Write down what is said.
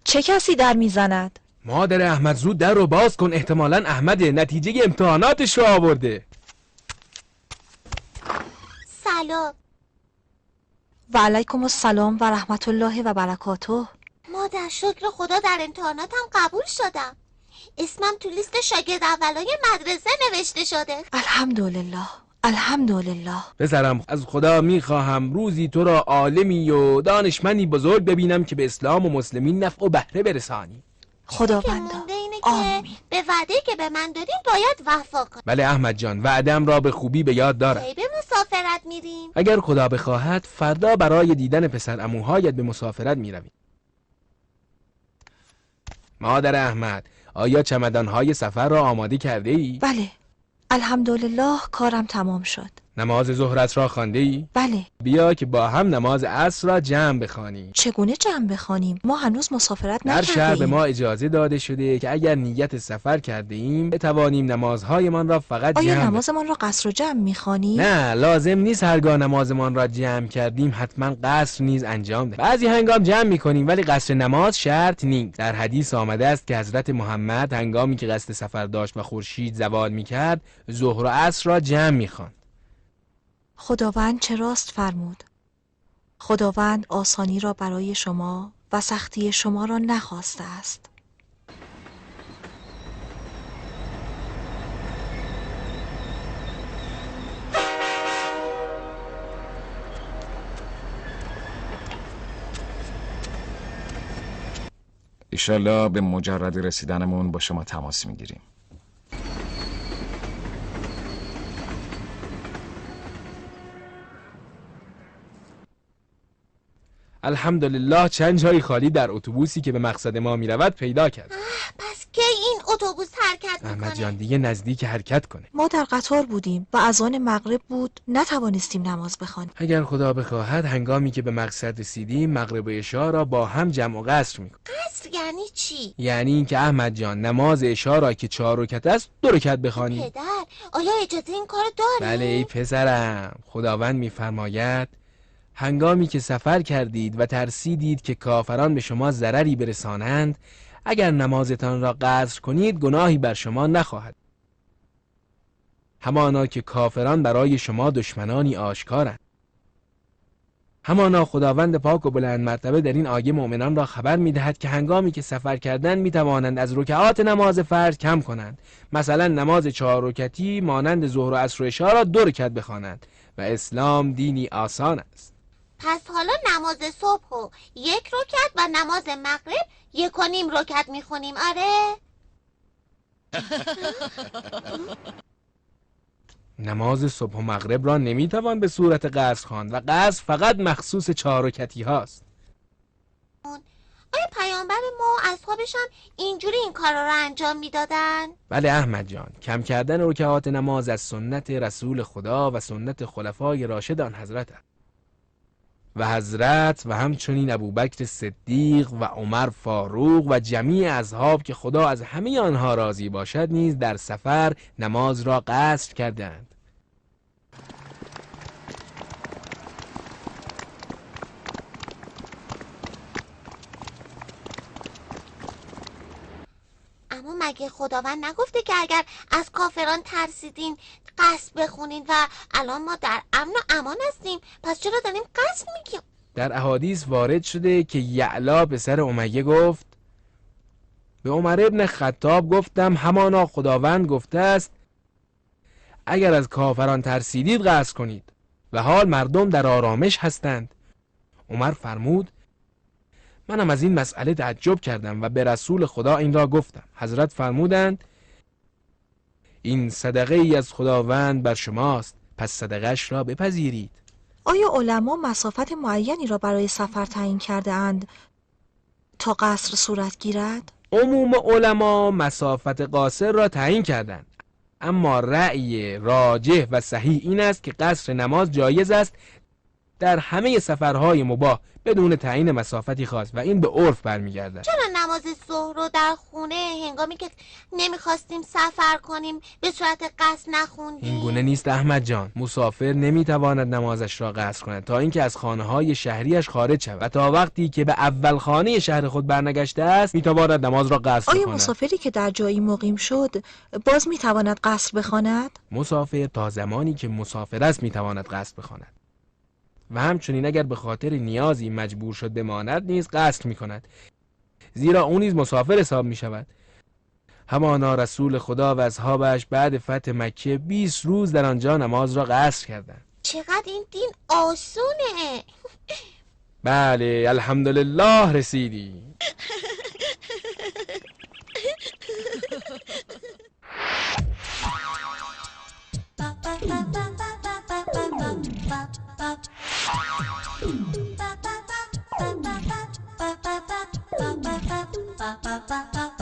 چه کسی در میزند؟ مادر احمد زود در رو باز کن، احتمالاً احمد نتیجه امتحاناتش رو آورده. سلام. و علیکم السلام و رحمت الله و برکاته. مادر شکر خدا در امتحاناتم قبول شدم. اسمم تو لیست شاگرد اولای مدرسه نوشته شده. الحمدلله، الحمدلله. پسرم از خدا میخواهم روزی تو را عالمی و دانشمندی بزرگ ببینم که به اسلام و مسلمین نفع و بهره برسانی. خداوندا آمین. به وعده که به من دادیم باید وفا کنیم. بله احمد جان، وعدم را به خوبی به یاد دارم. کی به مسافرت میریم؟ اگر خدا بخواهد فردا برای دیدن پسر عموهایت به مسافرت میرویم. مادر احمد، آیا چمدانهای سفر را آماده کرده ای؟ بله الحمدلله، کارم تمام شد. نماز ظهرت را خوانده ای؟ بله. بیا که با هم نماز عصر را جمع بخوانیم. چگونه جمع بخوانیم؟ ما هنوز مسافرت نکرده ایم. در شهر به ما اجازه داده شده که اگر نیت سفر کرده ایم بتوانیم نمازهایمان را فقط جمع. آیا نمازمان را قصر و جمع میخوانیم؟ نه، لازم نیست هرگاه نمازمان را جمع کردیم حتما قصر نیز انجام دهیم. بعضی هنگام جمع میکنیم ولی قصر نماز شرط نیست. در حدیث آمده است که حضرت محمد هنگامی که قصد سفر داشت و خورشید زوال میکرد ظهر و عصر را جمع میخواند. خداوند چه راست فرمود. خداوند آسانی را برای شما و سختی شما را نخواسته است. ایشالله به مجرد رسیدنمون با شما تماس میگیریم. الحمدلله چند جای خالی در اتوبوسی که به مقصد ما میرود پیدا کرد. پس کی این اتوبوس حرکت میکنه؟ احمد جان دیگه نزدیک حرکت کنه. ما در قطار بودیم و اذان مغرب بود، نتوانستیم نماز بخوانیم. اگر خدا بخواهد هنگامی که به مقصد رسیدیم مغرب و عشا را با هم جمع و قصر میکنیم. قصر یعنی چی؟ یعنی اینکه احمد جان نماز عشا را که 4 رکعت است 2 رکعت بخوانیم. پدر آیا اجازه این کارو داری؟ بله ای پسرم، خداوند میفرماید هنگامی که سفر کردید و ترسیدید که کافران به شما ضرری برسانند، اگر نمازتان را قصر کنید گناهی بر شما نخواهد. همانا که کافران برای شما دشمنانی آشکارند. همانا خداوند پاک و بلند مرتبه در این آیه مؤمنان را خبر می‌دهد که هنگامی که سفر کردند می‌توانند از رکعات نماز فرض کم کنند. مثلا نماز 4 رکعتی مانند ظهر و عصر و عشا را 2 رکعت بخوانند و اسلام دینی آسان است. پس حالا نماز صبح و 1 رکعت و نماز مغرب 1.5 رکعت میخونیم. آره؟ نماز صبح و مغرب را نمیتوان به صورت قصر خواند و قصر فقط مخصوص 4 رکعتی هاست. آیا پیامبر ما و اصحابش هم اینجوری این کارا را انجام میدادن؟ بله احمد جان، کم کردن رکعات نماز از سنت رسول خدا و سنت خلفای راشدان حضرت است. و حضرت و همچنین ابوبکر صدیق و عمر فاروق و جمیع اصحاب که خدا از همه آنها راضی باشد نیز در سفر نماز را قصر کردند. اما مگه خداوند نگفته که اگر از کافران ترسیدین قصر بخونین و الان ما در امن و امان هستیم، پس چرا داریم قصر میگیم؟ در احادیث وارد شده که یعلا پسر امیه گفت به عمر ابن خطاب گفتم همانا خداوند گفته است اگر از کافران ترسیدید قصر کنید و حال مردم در آرامش هستند. عمر فرمود منم از این مسئله تعجب کردم و به رسول خدا این را گفتم. حضرت فرمودند این صدقه ای از خداوند بر شماست، پس صدقه‌اش را بپذیرید. آیا علما مسافت معینی را برای سفر تعیین کرده اند تا قصر صورت گیرد؟ عموم علما مسافت قاصر را تعیین کردند، اما رأی راجح و صحیح این است که قصر نماز جایز است در همه سفرهای مباح بدون تعیین مسافتی خاص و این به عرف برمیگردد. چرا نماز ظهر رو در خونه هنگامی که نمیخواستیم سفر کنیم به صورت قصر نخوندیم؟ این گونه نیست احمد جان. مسافر نمیتواند نمازش را قصر کند تا اینکه از خانه های شهریش خارج شود و تا وقتی که به اول خانه شهر خود برنگشته است میتواند نماز را قصر آیا کند. مسافری که در جایی مقیم شد باز میتواند قصر بخواند؟ مسافر تا زمانی که مسافر است میتواند قصر بخواند و همچنین اگر به خاطر نیازی مجبور شد بماند نیز قصر می کند، زیرا او نیز مسافر حساب می شود. همانا رسول خدا و اصحابش بعد فتح مکه 20 روز در آنجا نماز را قصر کردند. چقدر این دین آسونه. بله الحمدلله رسیدی. Ba ba ba ba ba ba ba.